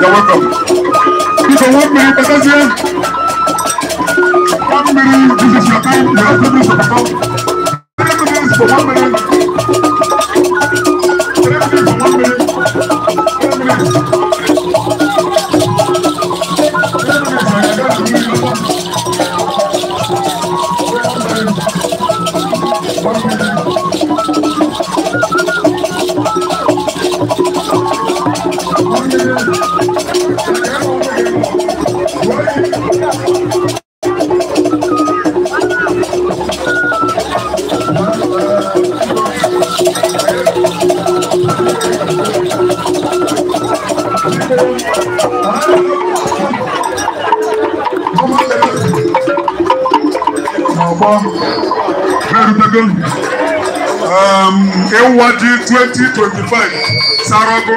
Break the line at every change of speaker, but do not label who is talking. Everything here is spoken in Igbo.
You're welcome. Biko, one minute, batazie. One minute, this is your time. You have 3 minutes to perform. 3 minutes for 1 minute. 3 minutes for 1 minute. 3 minutes. 3 minutes, I got to do it. 1 minute. 1 minute. 1 minute. 1 minute. N'ọgbọ erutego ịwa ji 2025 sarago.